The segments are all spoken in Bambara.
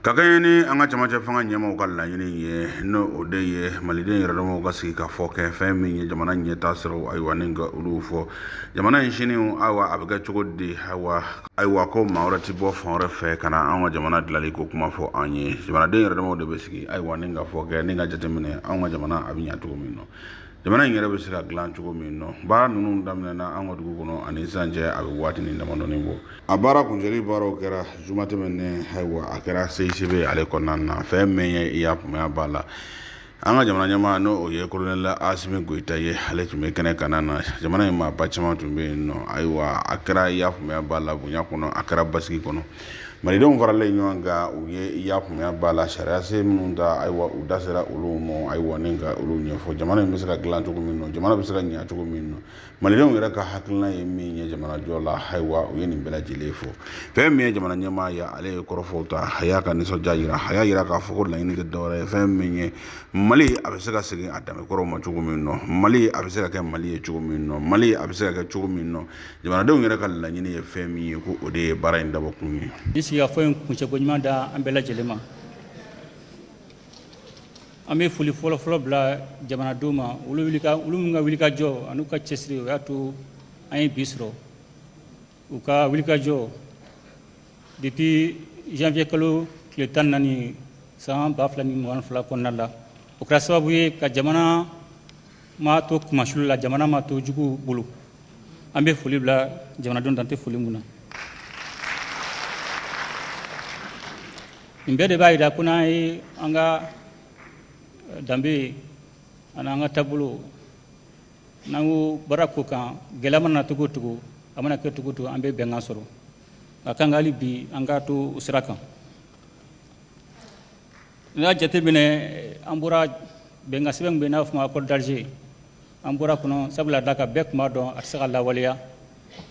Ka kɛɲɛ ni an ka camancɛ fanga ɲɛmaaw ka laɲini ye, n'o o de ye maliden yɛrɛdamaw ka sigi ka fɔ kɛ fɛn min ye jamana ɲɛtaa siraw, ayiwa, ni ka olu fɔ jamana in sini, ayiwa, a bɛ kɛ cogo di? Ayiwa, ko maa wɛrɛ tɛ bɔ fan wɛrɛ fɛ ka na an ka jamana dilanli ko kuma fɔ an ye. Jamanaden yɛrɛdamaw de bɛ sigi, ayiwa, ni ka fɔ kɛ, ni ka jateminɛ anw ka jamana a bɛ ɲɛ cogo min nɔ, jamana in yɛrɛ bɛ se ka dilan cogo min nɔ. Baara ninnu daminɛna an ka dugu kɔnɔ ani sisan cɛ, a bɛ waati ni damadɔni bɔ. A baara kuncɛli baaraw kɛra juma tɛmɛnen, ayiwa, a kɛra CICB ale kɔnɔna na. Fɛn min ye i y'a faamuya b'a la, an ka jamana ɲɛmaa, n'o o ye kolonɛli Asimi Goyita ye, ale tun bɛ kɛnɛ kanna na. Jamana in maaba caman tun bɛ yen nɔ. Ayiwa, a kɛra i y'a faamuya b'a la bonya kɔnɔ, a kɛra basigi kɔnɔ. Malidenw faralen ɲɔgɔn kan, u ye i y'a faamuya b'a la sariya sen minnu ta, ayiwa, u da sera olu ma, ayiwa, ni ka olu ɲɛfɔ jamana in bɛ se ka dilan cogo min nɔ, jamana bɛ se ka ɲɛ cogo min nɔ, malidenw yɛrɛ ka hakilina ye min ye jamanajɔ la. Ayiwa, u ye nin bɛɛ lajɛlen fɔ. Fɛn min ye jamana ɲɛmaa ye, ale ye kɔrɔfɔw ta, a y'a ka nisɔndiya jira, a y'a jira k'a fɔ ko laɲini tɛ dɔwɛrɛ ye, fɛn min ye Mali a bɛ se ka segin a danbe kɔrɔw ma cogo min nɔ, Mali a bɛ se ka kɛ Mali ye cogo min nɔ, Mali a bɛ se ka kɛ cogo min nɔ, jamanadenw yɛrɛ ka laɲini ye fɛn min ye, ko o de ye baara in dabɔkun ye. Ni sigikafɔ in kuncɛko ɲuman da an bɛɛ lajɛlen ma, an bɛ foli fɔlɔfɔlɔ bila jamanadenw ma, olu minnu ka wulikajɔ an'u ka cɛsiri, o y'a to an ye bi sɔrɔ. U ka wulikajɔ depuis janvier kalo tile 14 san 2022 kɔnɔna la, o kɛra sababu ye ka jamana ma to kunmasuli la, jamana ma to juguw bolo. An bɛ foli bila jamanadenw, dan tɛ foli mun na. Nin bɛɛ de b'a jira ko n'an ye an ka danbe ani an ka taabolo, n'an ko baara ko kan, gɛlɛya mana na cogo o cogo, a mana kɛ cogo o cogo, an bɛ bɛnkan sɔrɔ a kan. Hali bi an k'a to o sira kan. N'i y'a jateminɛ, an bɔra bɛnkan sɛbɛn bɛ n'a fɔ accord d'Alger, an bɔra kɔnɔ sabula da kan bɛɛ tun b'a dɔn a tɛ se ka lawaleya,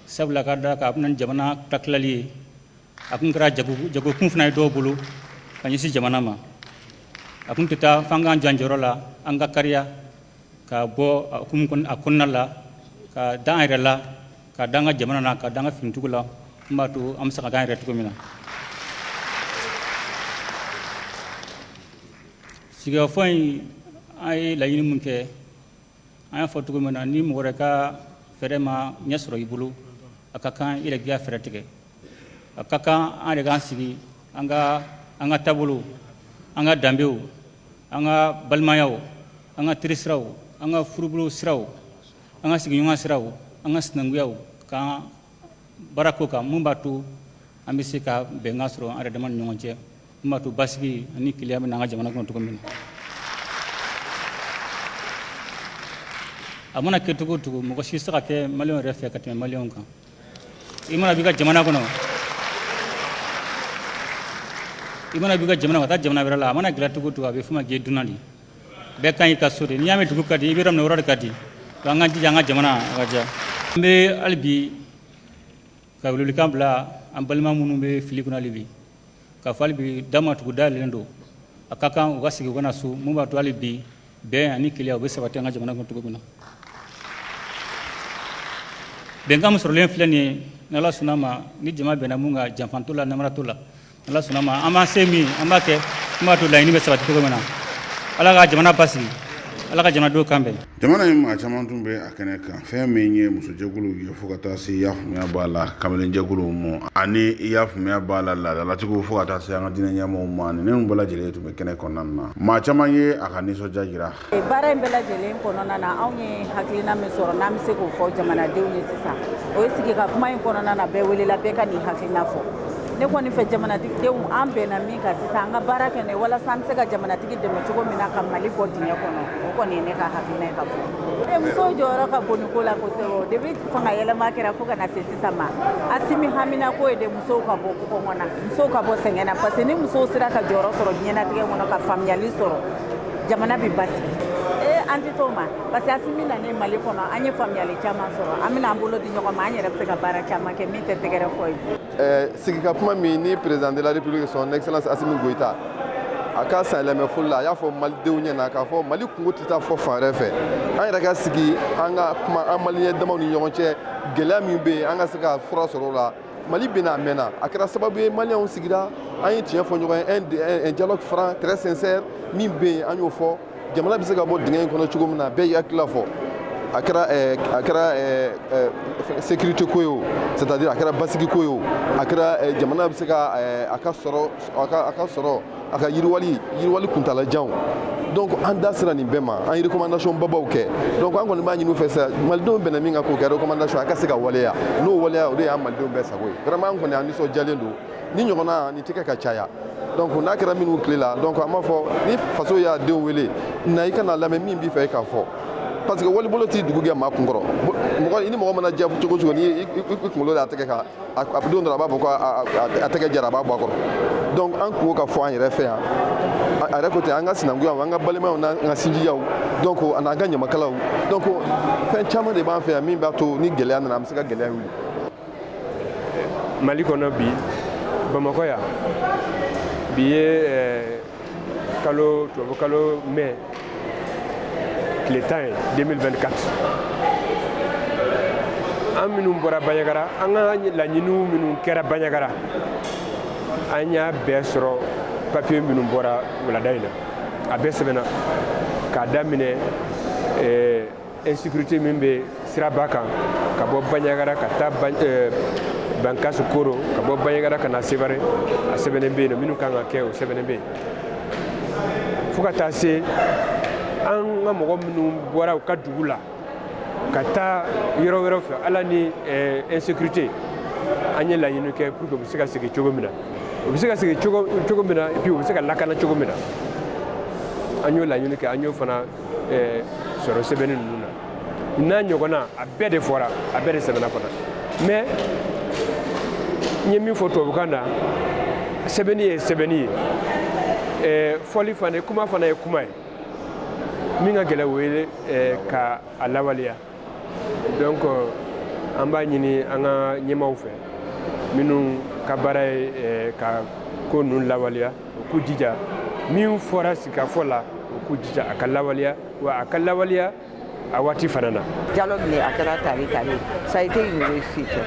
sabula ka da kan a bɛna ni jamana tilali ye. A tun kɛra jagokun fana ye dɔw bolo ka ɲɛsin jamana ma. A tun tɛ taa f'an k'an jɔ an jɔyɔrɔ la, an ka kariya ka bɔ a kɔnɔna la, ka da an yɛrɛ la, ka da an ka jamana na, ka da an ka finitigiw la, min b'a to an bɛ se ka k'an yɛrɛ cogo min na. Sigikafɔ in, an ye laɲini min kɛ, an y'a fɔ cogo min na, ni mɔgɔ wɛrɛ ka fɛɛrɛ ma ɲɛ sɔrɔ i bolo, a ka kan i yɛrɛ k'i ka fɛɛrɛ tigɛ. A ka kan an yɛrɛ k'an sigi, an ka taabolo, an ka danbew, an ka balimayaw, an ka terisiraw, an ka furubolo siraw, an ka sigiɲɔgɔn siraw, an ka sinankuyaw, k'an baara ko kan mun b'a to an bɛ se ka bɛnkan sɔrɔ an yɛrɛ dama ni ɲɔgɔn cɛ, mun b'a to basigi ani kelenya bɛ na an ka jamana kɔnɔ cogo min na. A mana kɛ cogo o cogo, mɔgɔ si tɛ se ka kɛ maliyɛnw yɛrɛ fɛ ka tɛmɛ maliyɛnw kan. I mana b'i ka jamana kɔnɔ, i mana b'i ka jamana ka taa jamana wɛrɛ la, a mana gɛlɛya cogo o cogo, a bɛ f'o ma k'i ye dunan de ye. Bɛɛ kan y'i ka so de. N'i y'a mɛn dugu ka di, i bɛ yɔrɔ min na, o yɔrɔ de ka di. Donc an k'an jija an ka jamana a ka diya. An bɛ hali bi ka welewelekan bila an balima minnu bɛ fili kɔnɔ, hali bi k'a fɔ hali bi da ma tugu, dayɛlɛlen don. A ka kan u ka segin, u ka na so, mun b'a to hali bi bɛn ani kelenya u bɛ sabati an ka jamana kɔnɔ cogo min na. Bɛnkan min sɔrɔlen filɛ nin ye, ni Ala sɔnna ma, ni jama bɛnna mun kan, janfa t'o la, namara t'o la. Ala sɔnna ma, an b'an se min, an b'a kɛ mun b'a to laɲini bɛ sabati cogo min na. Ala ka jamana basigi, Ala ka jamanadenw kan bɛn. Jamana in maa caman tun bɛ a kɛnɛ kan. Fɛn min ye musojɛkuluw ye, fo ka taa se i y'a faamuya b'a la kamalenjɛkuluw ma, ani i y'a faamuya b'a la laadalatigiw, fo ka taa se an ka diinɛ ɲɛmɔgɔw ma, ninnu bɛɛ lajɛlen tun bɛ kɛnɛ kɔnɔna na. Maa caman ye a ka nisɔndiya jira. Baara in bɛɛ lajɛlen kɔnɔna na, anw ye hakilina min sɔrɔ n'an bɛ se k'o fɔ jamanadenw ye sisan, o ye sigi ka kuma in kɔnɔna na, bɛɛ welela, bɛɛ ka nin hakilina fɔ. Ne kɔni fɛ, jamanadenw, an bɛnna min kan sisan, an ka baara kɛ nin walasa an bɛ se ka jamanatigi dɛmɛ cogo min na ka Mali bɔ dingɛ kɔnɔ. O kɔni ye ne ka hakilina ye ka fɔ. Musow jɔyɔrɔ ka bon nin ko la kosɛbɛ. Depuis fanga yɛlɛma kɛra fo ka na se sisan ma, Asimi hamina ko ye de musow ka bɔ kɔngɔ na, musow ka bɔ sɛgɛn na, parce que ni musow sera ka jɔyɔrɔ sɔrɔ diɲɛlatigɛ kɔnɔ, ka faamuyali sɔrɔ, jamana bɛ basigi. Ee, an tɛ t'o ma, parce que Asimi nanen Mali kɔnɔ, an ye faamuyali caman sɔrɔ. An bɛna an bolo di ɲɔgɔn ma, an yɛrɛ bɛ se ka baara caman kɛ min tɛ tɛgɛrɛ fɔ ye. Sigi ka kuma min ni président de la République, son excellence Assimi Goïta A ka sanyɛlɛmɛ foli la, a y'a fɔ malidenw ɲɛna k'a fɔ Mali kungo tɛ taa fɔ fan wɛrɛ fɛ, an yɛrɛ ka sigi, an ka kuma an maliyɛn damaw ni ɲɔgɔn cɛ. Gɛlɛya min bɛ yen, an ka se ka fura sɔrɔ o la. Mali bɛna a mɛnna, a kɛra sababu ye maliyɛnw sigira, an ye tiɲɛ fɔ ɲɔgɔn ye, un dialogue franc, très sincère. Min bɛ yen, an y'o fɔ. Jamana bɛ se ka bɔ dingɛ in kɔnɔ cogo min na, bɛɛ y'i hakilila fɔ. A kɛra sécurité ko ye o, c'est à dire a kɛra basigi ko ye o, a kɛra jamana bɛ se ka a ka sɔrɔ, a ka sɔrɔ, a ka yiriwali kuntalajanw. Donc an da sera nin bɛɛ ma, an ye recommandation babaw kɛ. Donc an kɔni b'a ɲini u fɛ sisan, malidenw bɛnna min kan k'o kɛ recommandation, a ka se ka waleya. N'o waleya, o de y'an malidenw bɛɛ sago ye. Vraiment, an kɔni, an nisɔndiyalen don. Ni ɲɔgɔnna nin tɛ kɛ ka caya. Donc n'a kɛra minnu tile la, donc an b'a fɔ ni faso y'a denw wele na, i kana lamɛn min b'i fɛ i k'a fɔ, parce que walibolo t'i dugu gɛn maa kunkɔrɔ. Mɔgɔ i ni mɔgɔ mana diya cogo o cogo, ni i kunkolo da a tɛgɛ kan, a don dɔrɔn a b'a fɔ ko a tɛgɛ jara, a b'a bɔ a kɔrɔ. Donc an kungo ka fɔ an yɛrɛ fɛ yan. A yɛrɛ ko ten, an ka sinankuyaw, an ka balimaw, n'an ka sinjiyaw, donc a n'an ka ɲamakalaw. Donc fɛn caman de b'an fɛ yan min b'a to ni gɛlɛya nana, an bɛ se ka gɛlɛya wuli. Mali kɔnɔ bi, Bamakɔ yan, bi ye kalo, tubabu kalo mai tile 10 ye 2024. An minnu bɔra Banjagara, an ka laɲiniw minnu kɛra Banjagara, an y'a bɛɛ sɔrɔ. Papiye minnu bɔra wulada in na, a bɛɛ sɛbɛnna, k'a daminɛ insécurité min bɛ siraba kan ka bɔ Banjagara ka taa Bankasi Koro, ka bɔ Banjagara ka na Sevare, a sɛbɛnnen bɛ yen nɔ. Minnu kan ka kɛ, o sɛbɛnnen bɛ yen, fo ka taa se an ka mɔgɔ minnu bɔra u ka dugu la ka taa yɔrɔ wɛrɛw fɛ, ala ni insécurité. An ye laɲini kɛ pour que u bɛ se ka segin cogo min na, u bɛ se ka segin cogo min na, et puis u bɛ se ka lakana cogo min na. An y'o laɲini kɛ, an y'o fana sɔrɔ sɛbɛnni ninnu na. N'a ɲɔgɔnna, a bɛɛ de fɔra, a bɛɛ de sɛbɛnna fana. Mais n ye min fɔ tubabukan na, sɛbɛnni ye sɛbɛnni ye, fɔli fana, kuma fana ye kuma ye. Min ka gɛlɛn, o ye ka a lawaleya. Donc an b'a ɲini an ka ɲɛmaaw fɛ, minnu ka baara ye ka ko ninnu lawaleya, u k'u jija min fɔra sigikafɔ la, u k'u jija a ka lawaleya, wa a ka lawaleya a waati fana na. Dialogue ni a kɛra tari tari, ça a été une réussite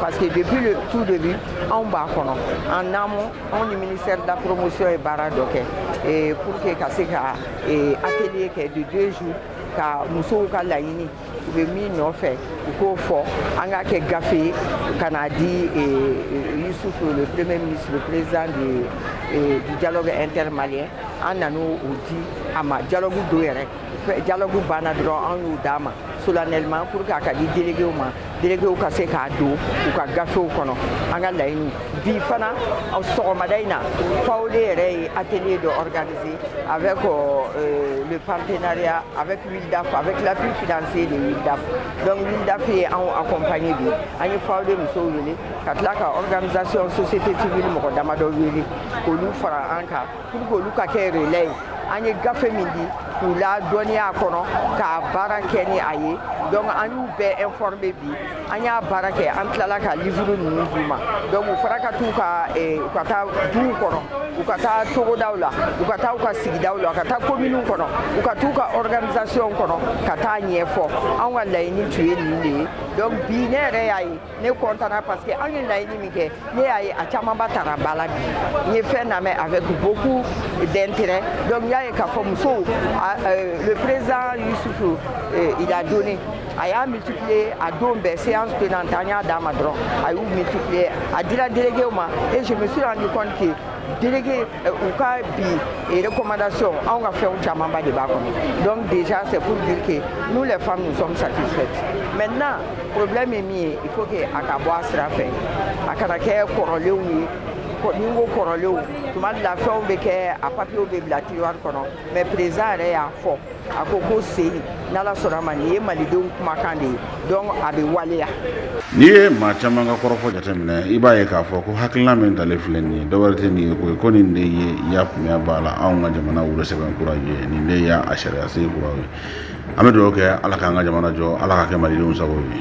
parce que depuis le tout début, anw b'a kɔnɔ en amont. Anw ni ministère de la promotion ye baara dɔ kɛ et pour que ka se ka atelier kɛ de 2 jours, ka musow ka laɲini, u bɛ min nɔfɛ, u k'o fɔ, an k'a kɛ gafe ye ka n'a di Youssouf, le premier ministre, le président du dialogue intermalien. An nan'o di a ma dialogue don yɛrɛ. Dialogue banna dɔrɔn, an y'o d'a ma solennellement pour que a ka di déléguéw ma, déléguéw ka se k'a don u ka gafew kɔnɔ, an ka laɲiniw. Bi fana, sɔgɔmada in na, FAODE yɛrɛ ye atelier dɔ organisé avec le partenariat avec WILDAF, avec l'appui financier de WILDAF. Donc WILDAF ye anw accompagner bi. An ye FAODE musow wele, ka tila ka organisation société civile mɔgɔ damadɔ wele k'olu fara an kan pour que olu ka kɛ relais ye. An ye gafe min di k'u la dɔnniya a kɔnɔ, k'a baara kɛ ni a ye. Donc an y'u bɛɛ informer bi, an y'a baara kɛ, an tilala ka livre ninnu d'u ma. Donc u fana ka t'u ka u ka taa duw kɔnɔ, u ka taa togodaw la, u ka taa u ka sigidaw la, u ka taa kominiw kɔnɔ, u ka t'u ka organisation kɔnɔ ka taa ɲɛfɔ anw ka laɲini tun ye nin de ye. Donc bi, ne yɛrɛ y'a ye, ne content parce que an ye laɲini min kɛ, ne y'a ye a camanba taara ba la. Bi n ye fɛn lamɛn avec beaucoup d'intérêt. Donc n y'a ye k'a fɔ musow, le président Youssouf, il a donné, a y'a multiplier a don bɛɛ. Séance tenante, an y'a d'a ma dɔrɔn, a y'u multiplier, a dira déléguéw ma. Et je me suis rendu compte que délégué u ka bi recommandation, anw ka fɛnw camanba de b'a kɔnɔ. Donc déjà, c'est pour dire que nous les femmes, nous sommes satisfaites. Maintenant, problème ye min ye, il faut que a ka bɔ a sira fɛ, a kana kɛ kɔrɔlenw ye. Ni n ko kɔrɔlenw, tuma dɔ la fɛnw bɛ kɛ, a papiyew bɛ bila tiroir kɔnɔ. Mais président yɛrɛ y'a fɔ, a ko ko sen n'Ala sɔnna ma, nin ye malidenw kumakan de ye, donc a bɛ waleya. N'i ye maa caman ka kɔrɔfɔ jateminɛ, i b'a ye k'a fɔ ko hakilina min talen filɛ nin ye, dɔwɛrɛ tɛ nin ye koyi, ko nin de ye i y'a faamuya b'a la, anw ka jamana wolosɛbɛn kura ye, nin de y'a sariya sen kura ye. An bɛ dugawu kɛ, Ala k'an ka jamana jɔ, Ala ka kɛ malidenw sago ye.